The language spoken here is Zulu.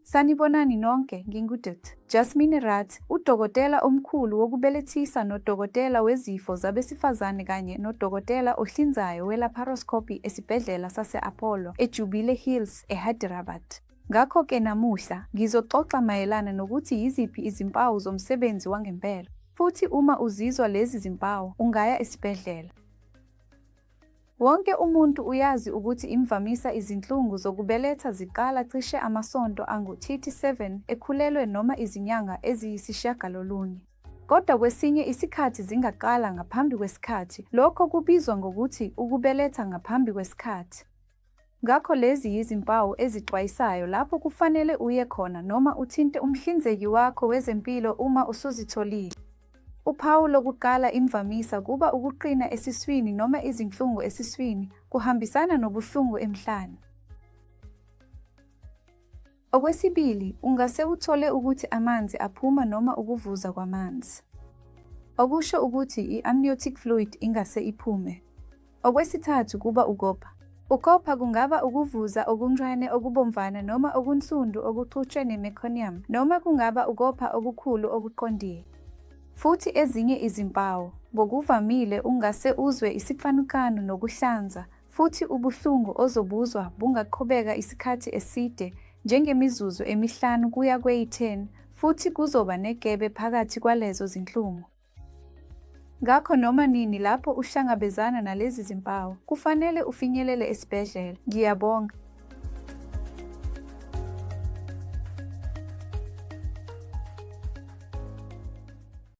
Sanibonani nonke, nginguDkt. Jasmine Rath, udokotela omkhulu wokubelethisa nodokotela wezifo zabesifazane kanye nodokotela ohlinzayo we-laparoscopy esibhedlela sase-Apollo eJubile Hills, eHyderabad. Ngakho-ke namuhla, ngizoxoxa mayelana nokuthi yiziphi izimpawu zomsebenzi wangempela, futhi uma uzizwa lezi zimpawu, ungaya esibhedlela. Wonke umuntu uyazi ukuthi imvamisa izinhlungu zokubeletha ziqala cishe amasonto angu-37 ekhulelwe noma izinyanga eziyisishiyagalolunye. Kodwa kwesinye isikhathi zingaqala ngaphambi kwesikhathi, lokho kubizwa ngokuthi ukubeletha ngaphambi kwesikhathi. Ngakho lezi yizimpawu ezixwayisayo lapho kufanele uye khona noma uthinte umhlinzeki wakho wezempilo uma usuzitholile. Uphawu lokuqala imvamisa kuba ukuqina esiswini noma izinhlungu esiswini, kuhambisana nobuhlungu emhlane. Okwesibili, ungase uthole ukuthi amanzi aphuma noma ukuvuza kwamanzi. Okusho ukuthi i-amniotic fluid ingase iphume. Okwesithathu kuba ukopha. Ukopha kungaba ukuvuza okuncane okubomvana noma okunsundu okuxutshwe ne-meconium noma kungaba ukopha okukhulu okuqondile. Futhi ezinye izimpawu, ngokuvamile ungase uzwe isicanucanu nokuhlanza, futhi ubuhlungu ozobuzwa bungaqhubeka isikhathi eside njengemizuzu emihlanu kuya kweyi-10 futhi kuzoba negebe phakathi kwalezo zinhlungu. Ngakho noma nini lapho uhlangabezana nalezi zimpawu, kufanele ufinyelele esibhedlela. Ngiyabonga.